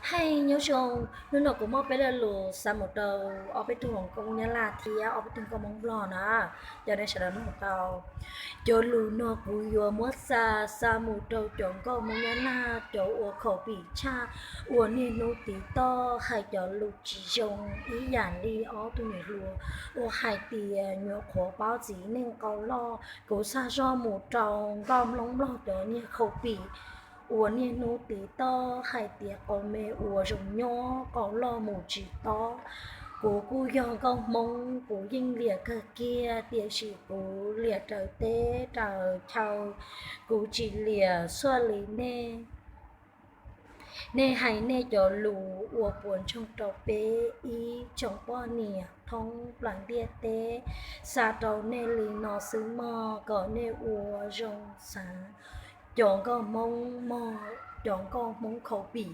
Hej nyob zoo, hnub no kuv muab peb lo lus xa mus rau ob peb tug hluas nkauj Nyab Laj thiab ob peb tug nkauj Hmoob Nplog na, cov nej sawv daws mloog tau. Cov lus no kuv yuav muab xa, xa mus rau cov nkauj Hmoob Nyab Laj, cov uas khaus pim tshaj, uas niaj hnub tiv toj hais cov lus tsis zoo ib yam li ob tug niam hluas uas hais tias nyuam qhuav paub txiv neej qau loj. Kuv xa zog mus rau nkauj Hmoob Nplog cov niag khaus pim uas niaj hnub tiv toj hais tias qau me uas zoo nyob qau loj mus tsis tob. Kuv kuj yog nkauj Hmoob, kuv yeej liam kawg kiag, tiam sis kuv liam raws teb raws chaw, kuv tsis liam xuaj li nej. Nej hais nej cov lus uas puas ntsoog rau peb ib tsoom poj niam thoob plaws ntiaj teb. Xa rau nej li no xwb mog, kom nej ua zoo xav. Cov nkauj Hmoob mog, cov nkauj Hmoob khaus pim.